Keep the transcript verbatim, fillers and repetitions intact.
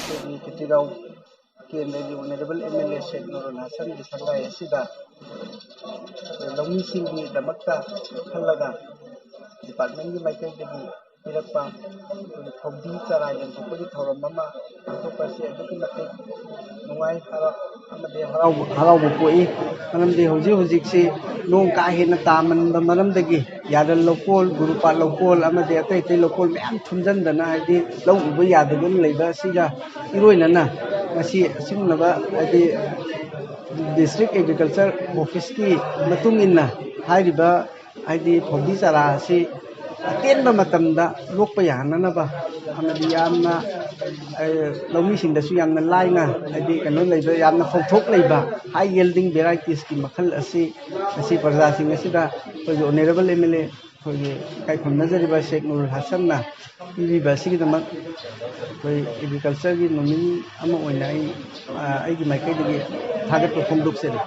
ꯑꯩꯈꯣꯏꯒꯤ ꯈꯦꯇ꯭ꯔꯤꯒꯥꯎ ꯀꯦꯟꯗ꯭ꯔꯒꯤ honourable M L A ꯁꯦꯛ ꯅꯨꯔꯨꯜ ꯍꯁꯟꯒꯤ ꯁꯪꯒꯥꯏ ꯑꯁꯤꯗ ꯂꯧꯃꯤꯁꯤꯡꯒꯤꯗꯃꯛꯇ ꯈꯜꯂꯒ ꯗꯤꯄꯥꯔꯠꯃꯦꯟꯒꯤ ꯃꯥꯏꯀꯩꯗꯒꯤ ꯄꯤꯔꯛꯄ ꯑꯩꯈꯣꯏꯒꯤ ꯐꯧꯗꯤ ꯆꯥꯔꯥ ꯌꯦꯟꯊꯣꯛꯄꯒꯤ ꯊꯧꯔꯝ ꯑꯃ ꯄꯥꯡꯊꯣꯛꯄ ꯑꯁꯤ ꯑꯗꯨꯛꯀꯤ ꯃꯇꯤꯛ ꯅꯨꯡꯉꯥꯏ, ꯍꯔꯥꯎ ꯑꯃꯗꯤ ꯍꯔꯥꯎꯕ, ꯍꯔꯥꯎꯕ ꯄꯣꯛꯏ꯫ ꯃꯔꯝꯗꯤ ꯍꯧꯖꯤꯛ ꯍꯧꯖꯤꯛꯁꯤ ꯅꯣꯡ ꯀꯥ ꯍꯦꯟꯅ ꯇꯥꯃꯟꯕ ꯃꯔꯝꯗꯒꯤ ꯌꯥꯔꯜ ꯂꯧꯀꯣꯜ, ꯒꯨꯔꯨꯄꯥꯠ ꯂꯧꯀꯣꯜ ꯑꯃꯗꯤ ꯑꯇꯩ ꯑꯇꯩ ꯂꯧꯀꯣꯜ ꯃꯌꯥꯝ ꯊꯨꯝꯖꯤꯟꯗꯅ, ꯍꯥꯏꯗꯤ ꯂꯧ ꯎꯕ ꯌꯥꯗꯗꯨꯅ ꯂꯩꯕ ꯑꯁꯤꯒ ꯏꯔꯣꯏꯅꯅ ꯉꯁꯤ ꯑꯁꯤꯒꯨꯝꯂꯕ, ꯍꯥꯏꯗꯤ ꯗꯤꯁꯇ꯭ꯔꯤꯛ ꯑꯦꯒ꯭ꯔꯤꯀꯜꯆꯔ ꯑꯣꯐꯤꯁꯀꯤ ꯃꯇꯨꯡ ꯏꯟꯅ ꯍꯥꯏꯔꯤꯕ, ꯍꯥꯏꯗꯤ ꯐꯧꯗꯤ ꯆꯥꯔꯥ ꯑꯁꯤ ꯑꯇꯦꯟꯕ ꯃꯇꯝꯗ ꯂꯣꯛꯄ ꯌꯥꯍꯟꯅꯅꯕ ꯑꯃꯗꯤ ꯌꯥꯝꯅ, ꯑꯦ, ꯂꯧꯃꯤꯁꯤꯡꯗꯁꯨ ꯌꯥꯝꯅ ꯂꯥꯏꯅ, ꯍꯥꯏꯗꯤ ꯀꯩꯅꯣ ꯂꯩꯕ, ꯌꯥꯝꯅ ꯐꯧꯊꯣꯛ ꯂꯩꯕ ꯍꯥꯏ ꯌꯦꯜꯗꯤꯡ ꯚꯦꯔꯥꯏꯇꯤꯁꯀꯤ ꯃꯈꯜ ꯑꯁꯤ ꯉꯁꯤ ꯄ꯭ꯔꯖꯥꯁꯤꯡ ꯑꯁꯤꯗ ꯑꯩꯈꯣꯏꯒꯤ ꯑꯣꯅꯔꯦꯕꯜ ꯑꯦꯝ ꯑꯦꯜ ꯑꯦ ꯑꯩꯈꯣꯏꯒꯤ ꯏꯀꯥꯏ ꯈꯨꯝꯅꯖꯔꯤꯕ ꯁꯦꯛ ꯅꯨꯔꯨꯜ ꯍꯁꯟꯅ ꯄꯤꯕꯤꯕ ꯑꯁꯤꯒꯤꯗꯃꯛ ꯑꯩꯈꯣꯏ ꯑꯦꯒ꯭ꯔꯤꯀꯜꯆꯔꯒꯤ ꯅꯣꯃꯤꯅꯤ ꯑꯃ ꯑꯣꯏꯅ ꯑꯩ, ꯑ, ꯑꯩꯒꯤ ꯃꯥꯏꯀꯩꯗꯒꯤ ꯊꯥꯒꯠꯄ ꯐꯣꯡꯗꯣꯛꯆꯔꯤ꯫